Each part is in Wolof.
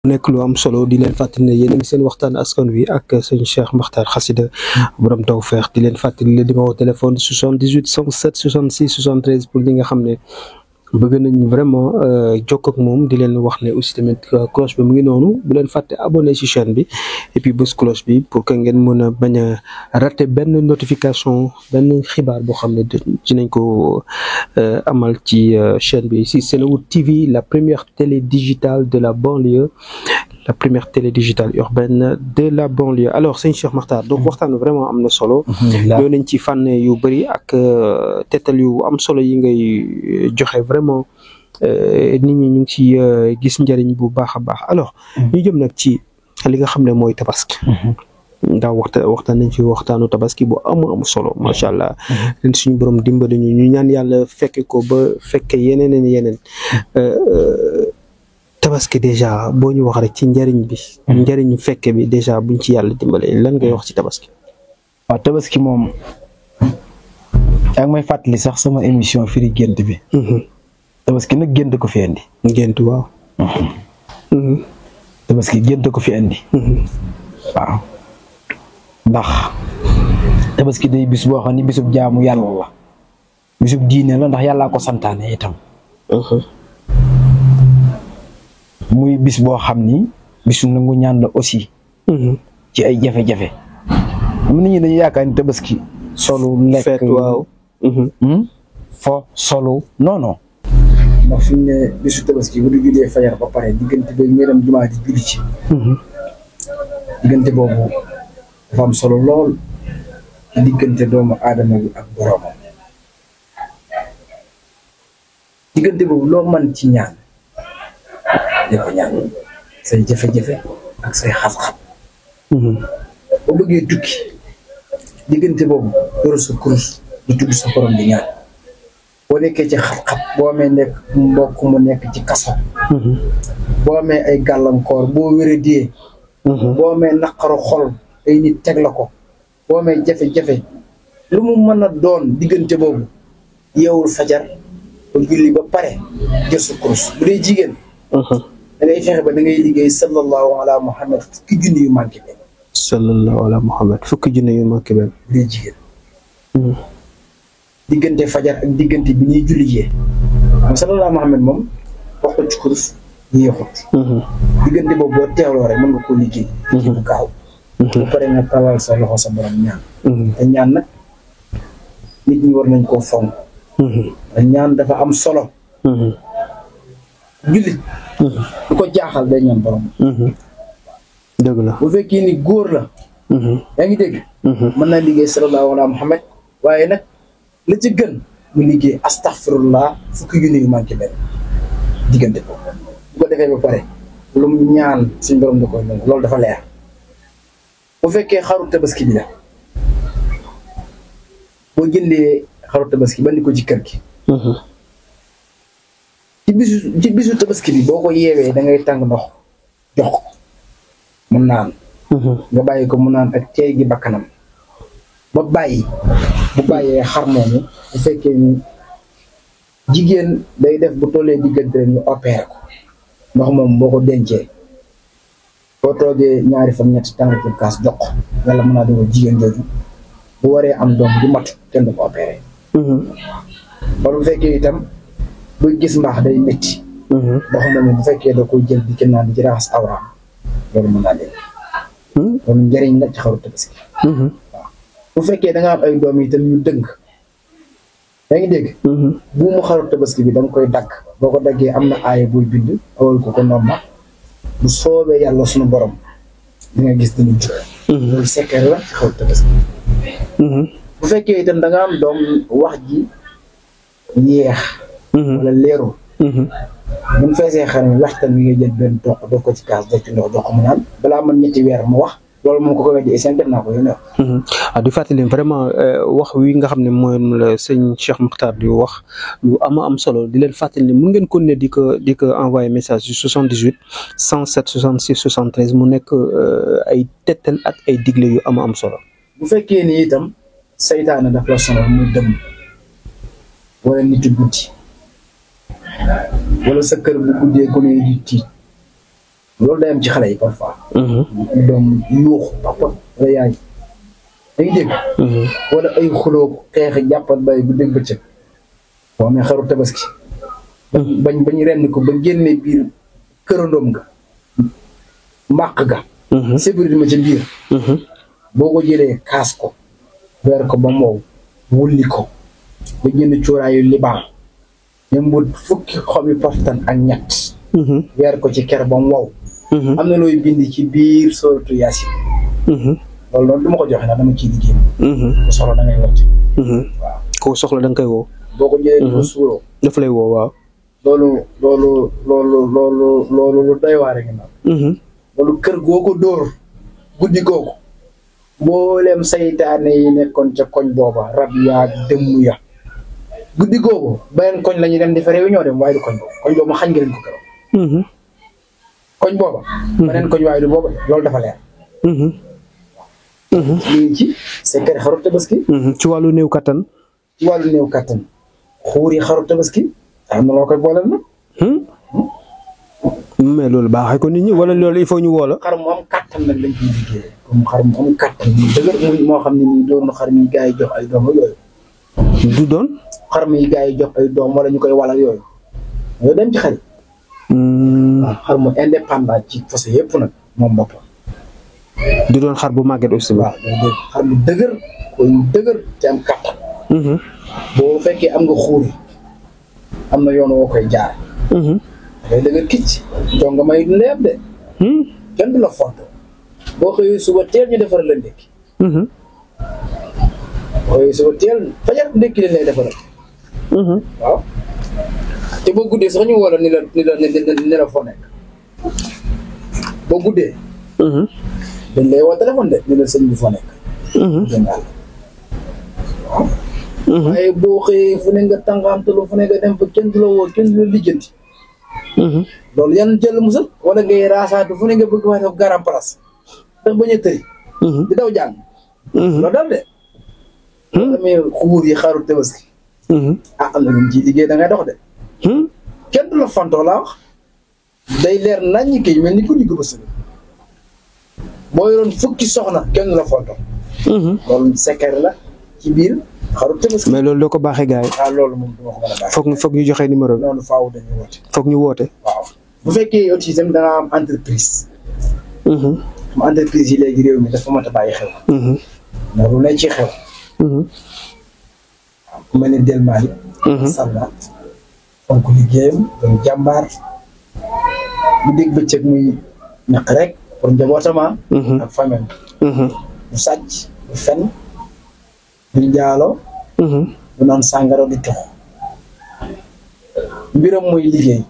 nekk lu am solo di leen fàttali ne yéen a ngi seen waxtaan askan wi ak sëñ Cheikh Makhtar Xasida borom tawfeex di leen fàttali di ma woo téléphone 78 107 66 73 pour ñi nga xam ne bëgg nañ vraiment jokk ak moom di leen wax ne aussi tamit cloche bi mu ngi noonu bu leen fàtte abonné ci chaîne bi et puis bës cloche bi pour que ngeen mën a bañ a rater benn notification benn xibaar boo xam ne dinañ ko amal ci chaîne bi si Senewood TV la première télé digitale de la banlieue la première télé digitale urbaine de la banlieue alors sëñ Cheikh Makhtar donc waxtaan vraiment am na solo ñoo nañ ci fànn yu bëri ak tetal yu am solo yi ngay joxe vraiment nit ñi ñu ngi ci gis njëriñ bu baax a baax alors ñu jëm nag ci li nga xam ne mooy tabaski ndax waxtaan nañ fi waxtaanu tabaski bu am solo macha allah leen suñu borom dimbali ñu ñaan yàlla fekke ko ba fekke yeneen tabaski déjà boo ñu wax rek ci njëriñ bi njëriñu fekke bi déjà buñ ci yàlla dimbale lan ngay wax ci tabaski waaw tabaski moom yaa ngi may fàttali sax sama émission firi gént bi tabaski nag gént ko fi indi gént waaw tabaski gént ko fi indi waaw ndax tabaski day bis boo xam ne bisub jaamu yàlla la bisub diine la ndax yàllaa ko santaane itam muy bis boo xam ni bisu nangu ñaan la aussi ci ay jafe-jafe am nit ñi dañu yaakaar ni tabaski solu lekk waaw fo solu non ndax fi mu ne bisu tabaski bu du julee fajar ba pare diggante ba ñu dem jumaa di julli ci diggante boobu dafa am solo lool ci diggante doomu aadama bi ak boroomam diggante boobu loo mën ci ñaan di ko ñaan say jafe-jafe ak say xat-xat boo bëggee tukki diggante boobu yor sa kurus di tudd sa borom di ñaan boo nekkee ci xat-xat boo amee nekk mbokk mu nekk ci kaso boo amee ay gàllankoor boo wéradee boo amee naqaru xol ay nit teg la ko boo amee jafe-jafe lu mu mën a doon diggante boobu yeewul fajar ba julli ba pare jël sa kurus bu dee jigéen da ngay fexe ba da ngay liggéey sallallahu ala muhammad fukki junni yu manqué benn sallallahu ala muhammad fukki junni yu manqué benn bu dee jigéen diggante fajar ak diggante bi ñuy julli jee moom sallallahu ala muhammad moom waxul ci kurus yéexut diggante boobu boo teewloo rek mën nga koo liggéey ci bu gaaw bu pare nga talal sa loxo sa borom ñaan te ñaan nag nit ñi war nañ koo fonk te ñaan dafa am solo jullit du ko jaaxal day ñaan borom dëgg la bu fekkee ni góor la yaa ngi dégg mën naa liggéey sallallahu ala muhammad waaye nag la ci gën mu liggéey astaghfirullah fukki junni yu manqué benn diggante ko bu ko defee ba pare lu mu ñaan suñ borom da koy nangu loolu dafa leer bu fekkee xaru tabaski bi la boo jëndee xaru tabaski ba indi ko ci kër gi ci bisu tabaski bi boo ko yeewee da ngay tàng ndox jox ko mu naan nga bàyyi ko mu naan ak teey gi bakkanam ba bàyyi bu bàyyee xar moomu bu fekkee ni jigéen day def bu tollee diggante rek ñu opéré ko ndox moom boo ko dencee boo toogee ñaari fan ñetti tàng ci kaas jox ko yàlla mën naa dogal jigéen jooju bu waree am doom du mat kenn du ko opéré wala bu fekkee itam buy gis mbaax day métti ndox moomu bu fekkee da koy jël di ci naan di ci raxas awraam loolu mën naa leen loolu njëriñ la ci xaru tabaski waaw bu fekkee da nga am ay doom itam ñu dëng yaa ngi dégg bu mu xaru tabaski bi da nga koy dagg boo ko daggee am na aaya buy bind awal ko nomma bu soobee yàlla suñu borom di nga gis dañu jub loolu secret la ci xaru tabaski bu fekkee itam da nga am doom wax ji yeex wala leerul buñ feesee xar mi waxtaan wi nga jël benn toq def ko ci kaas def ci ndox jox ko mu naan balaa man ñetti weer mu wax loolu moom ko ko weddi seen def naa ko yéen di fàttali vraiment wax wi nga xam ne mooy la sëñ Cheikh Makhtar di wax lu am solo di leen fàttali ne mun ngeen ko ne di ko envoyer message ci 78 107 66 73 mu nekk ay tettal ak ay digle yu am solo. bu fekkee ni itam saytaane daf la sonal muy dem wala nitu guddi wala sa kër bu guddee gone yi di tiit loolu day am ci xale yi parfois. doom yuux papa wala yaay. da ngi dégg. wala ay xuloo xeex jàppal bay bu dégg bëccëg. boo amee xaru tabaski. bañ rendi ko ba génne biir kërandoom nga. mbàq ga. sécurité ma ca biir. boo ko jëlee kaas ko. weer ko ba mu wow wulli ko. ba jënd cuuraayu liban. ñoom wut fukki xobi poftan ak ñett. weer ko ci ker ba mu wow. am na looy bind ci biir sooratu Yaasin. loolu noonu du ma ko joxe ndax dama ciy liggéey. ku soxla da ngay woote. waaw ku soxla da nga koy woo. boo ko jëlee di ko suuroo. daf lay woo waaw. loolu lu doy waar rek nag. loolu kër goo ko dóor guddi googu. mboolem saytaane yi nekkoon ca koñ booba rab yaa dëmm ya. guddi googu beneen koñ la ñuy dem di fa réunion dem waaye du koñ boobu koñ boobu ma xañ nga leen ko keroog. koñ booba. beneen koñ waaye du booba loolu dafa leer. lii ci secret xaru tabaski. ci wàllu néew kattan. ci wàllu néew kattan xuuri xaru tabaski am na loo koy booleel nag. mais loolu baaxee ko nit ñi wala loolu il faut ñu woo la. xar mu am kattan nag lañ koy liggéey comme xar mu am kattan mu dëgër moo xam ne nii doon xar mi gaa yi jox ay doom yooyu. du doon. xar mi gaa yi jox ay doom wala ñu koy walal yooyu. yooyu dem ci xar yi. waaw xar mu indépendant ci fas yëpp nag moom boppam. du doon xar bu màgget aussi. waaw xar mu dëgër koy dëgër te am kattan. boo fekkee am nga xuuri am na yoon woo koy jaar. dangay dëgër kicc donc nga may leeb de. kenn du la fonto boo xëyee suba teel ñu defar la ndékki. boo xëyee suba teel fajar ndékki leen lay defaral. waaw te boo guddee sax ñu woo la ni la foo nekk boo guddee. dañ lay woo téléphone de ni la sëñ bi foo nekk. jëndaal waaw. waaye boo xëyee fu ne nga tàngaamtaloo fu ne nga dem fa kenn du la woo kenn du la lijjanti. loolu yan jël musal wala ngay raasaatu fu ne nga bëgg wax def garam place ndax bañ a tëri. di daw jàng. loolu daal de. loolu amee xuur yi xaru tabaski. am na lu ci liggéey da ngay dox de. kenn du la fantoo laa wax. day leer nañ ñi kii mel ni ku ñu ko bësal. boo yoroon fukki soxna kenn du la fantoo. loolu secret la ci biir xaru tabaski. mais loolu doo ko baaxee gars yi. loolu moom duma ko mën a baaxee. foog ñu joxe numéro bi. noonu faaw dañuy woote. foog ñu woote. waaw bu fekkee aussi tamit da nga am entreprise. xam entreprise yi léegi réew mi dafa mat a bàyyi xel. ndax lu ne ci xew. ku mel ni Delmali. Salla. donc liggéeyam doon jàmbaar. bu dégg bëccëg muy ñaq rek pour njabootama. ak famille. du sàcc du fen du njaalo. du naan sàngara du tox. mbiram mooy liggéey.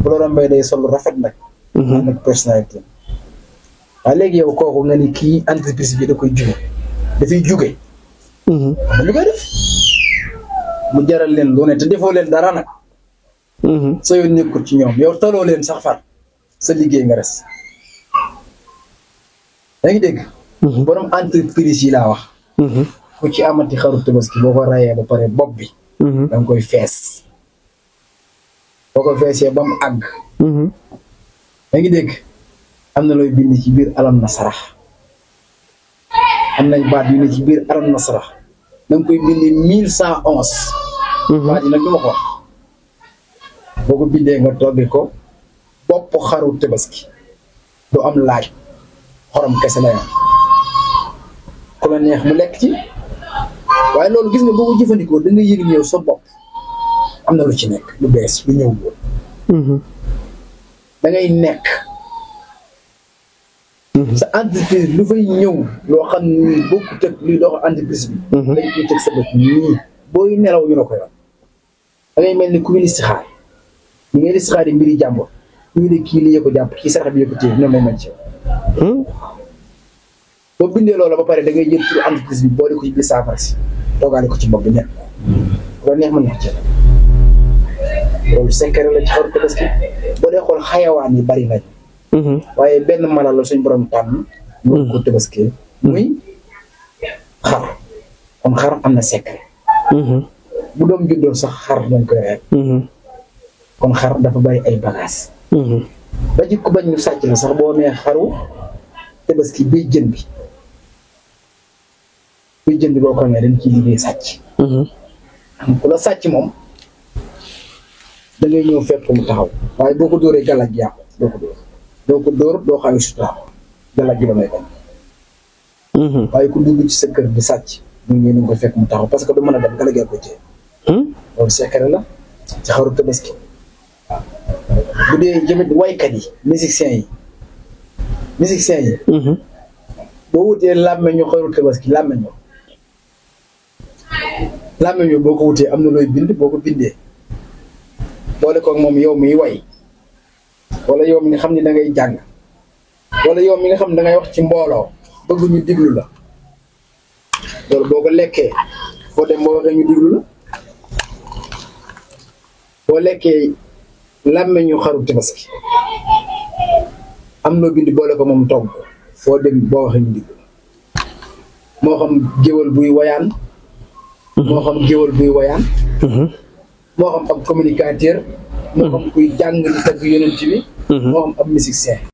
bu la rombee day sol rafet nag. ànd ak personnalité. waaye léegi yow kooku nga ni kii entreprise bi da koy jóge dafay jóge. lu koy def mu jaral leen lu ne te defoo leen dara nag. sa yoon nekkul ci ñoom yow taloo leen sax far sa liggéey nga res. yaa ngi dégg. borom entreprise yi laa wax. ku ci amati xaru tabaski boo ko rayee ba pare bopp bi. da nga koy fees. boo ko feesee ba mu àgg. yaa ngi dégg am na looy bind ci biir alam nasara. am nañ baat yu ne ci biir alam nasara. da nga koy bind 1111. baat yi nag du ma ko wax. boo ko bindee nga togge ko bopp xaru tabaski. du am laaj. xorom kese la yam. ku la neex mu lekk ci. waaye loolu gis nga boo ko jëfandikoo da nga yëg ñëw sa bopp. am na lu ci nekk lu bees lu ñëw woon. da ngay nekk. sa entreprise lu fay ñëw loo xam ni bokkut ak luy dox entreprise bi. dañ koy teg sa bët nii booy nelaw ñu la ko yor. da ngay mel ni ku ñu listixaar ñu ngay listixaar yi mbiri jàmbur ñu ne kii li ko jàpp kii sarax bi yëpp téye ñoom lay mel ci yow. boo bindee loola ba pare da ngay jël turu entreprise bi boole ko ci biir saafara si toogaale ko ci bopp bi nekk ko neex mën na ko ci loolu secret la ci xaru tabaski boo dee xool xayawaan yi bari nañ. waaye benn mala la suñ borom tànn. ñu ko tabaski muy xar. kon xar am na secret. bu doom juddoo sax xar lañ koy rek. kon xar dafa bari ay bagages. ba ci ku bañ ñu sàcc la sax boo nee xaru tabaski biy jën bi boo ko nee dañ ciy liggéey sàcc. ku la sàcc moom da ngay ñëw fekk mu taxaw waaye boo ko dóoree galaaj gi yàqu doo ko dóor doo xawi sutura galaaj gi ba may bañ. waaye ku dugg ci sa kër di sàcc ñu ngi ko fekk mu taxaw parce que du mën a dem galaaj ko téye. loolu secret la ci xaru tabaski. bu dee jëmit waykat yi musiciens yi. boo wutee làmmeñu xaru tabaski làmmeñu boo ko wutee am na looy bind boo ko bindee boole ko moom yow miy way wala yow mi nga xam ne da ngay jàng wala yow mi nga xam ne da ngay wax ci mbooloo bëgg ñu diglu la loolu boo ko lekkee foo dem boo waxee ñu diglu la boo lekkee làmmeñu xaru tabaski am loo bind boole ko moom togg foo dem boo waxee ñu diglu moo xam géwal buy wayaan moo xam géwal buy wayaan moo xam ab communicateur moo xam kuy jàng di tagg yonent bi moo xam ab musicien